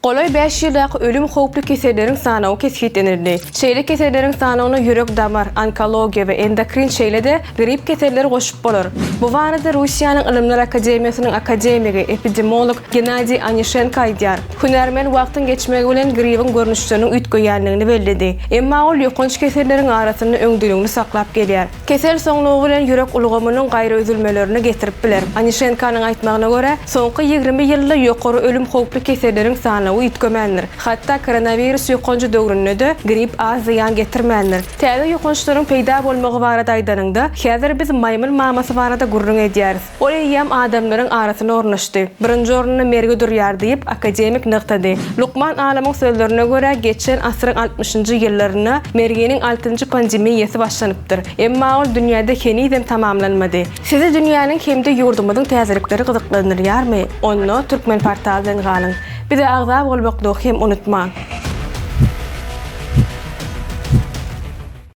Golaý bäş ýyldaky ölüm howply keselleriň sanawy kesgitlenildi. Şeýle keselleriň sanawyna ýürek-damar, onkologiýa we endokrin şeýle-de grip keselleri goşup bolar. Bu barada Russiýanyň Ylymlar akademiýasynyň akademigi, epidemolog Gennadiý Onişenko aýdýar. Hünärmen wagtyň geçmegi bilen gribiň görnüşleriniň üýtgeýändigini belledi. Emma ol ýokanç keselleriň arasynda öňdeligini saklap gelýär. Kesel soňlugy bilen ýürek ulgamynyň gaýraüzülmelerine getirip biler. Onişenkonyň aýtmagyna görä, soňky 20 ýylda ýokary ölüm howply keselleriň sanawy üýtgemändir. Hatda koronawirus ýokanjy döwründe-de grip az zyýan getirmändir. Täze ýokançlaryň peýda bolmagy barada aýdanyňda, häzir biz maýmyn mamasy barada gürrüň edýäris. Ol eýýäm adamlaryň arasyna ornaşdy. Birinji orunda mergi durýar diýip, akademik nygtady. Lukman alymyň sözlerine görä, geçen asyryň altmyşynjy ýyllarynda merginiň altynjy pandemiýasy başlanypdyr. Emma ol dünýäde henizem tamamlanmady. Sizi dünýäniň hem-de ýurdumyzyň täzelikleri gyzyklandyrýarmy? Onda Turkmenportal bilen galyň. Bize agza bolmaklygy hem unutmaň!